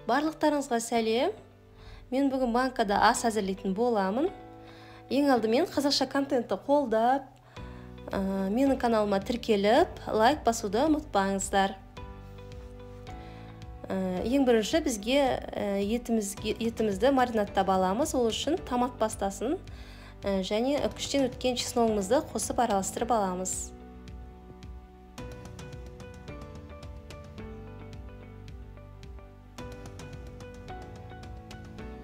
Барлықтарыңызға сәлем. Мен бүгін банкада ас әзірлейтін боламын. Ең алдымен қазақша контентті қолдап, менің каналыма тіркеліп, лайк басуды ұмытпаңыздар. Ең бірінші бізге етімізді маринадтап аламыз. Ол үшін томат пастасын және үкіштен өткен чесногымызды қосып араластырып аламыз.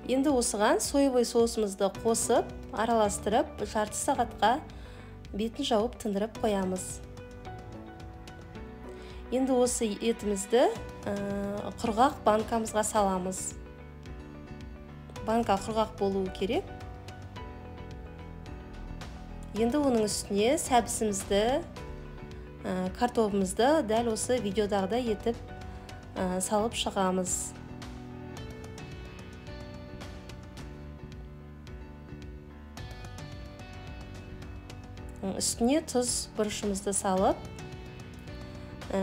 Енді осыған соевый соусымызды қосып, араластырып, жарты сағатқа бетін жауып тындырып қоямыз. Енді осы етімізді құрғақ банкамызға саламыз. Банка құрғақ болуы керек. Енді оның үстіне сәбізімізді, картобымызды дәл осы видеодағыдай етіп салып шығамыз. Үстіне тұз бұрышымызды салып,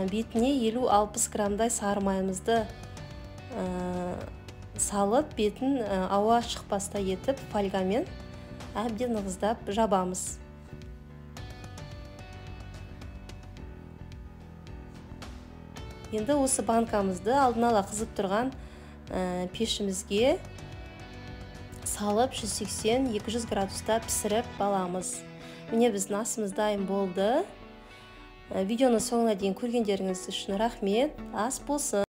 бетіне 50-60 граммдай сары майымызды салып, бетін ауа шықпастай етіп фольгамен әбден нығыздап жабамыз. Енді осы банкамызды алдын ала қызып тұрған пешімізге салып 180-200 градуста пісіріп аламыз. Міне біздің асымыз дайын болды. Видеоны соңына дейін көргендеріңіз үшін рахмет. Ас болсын.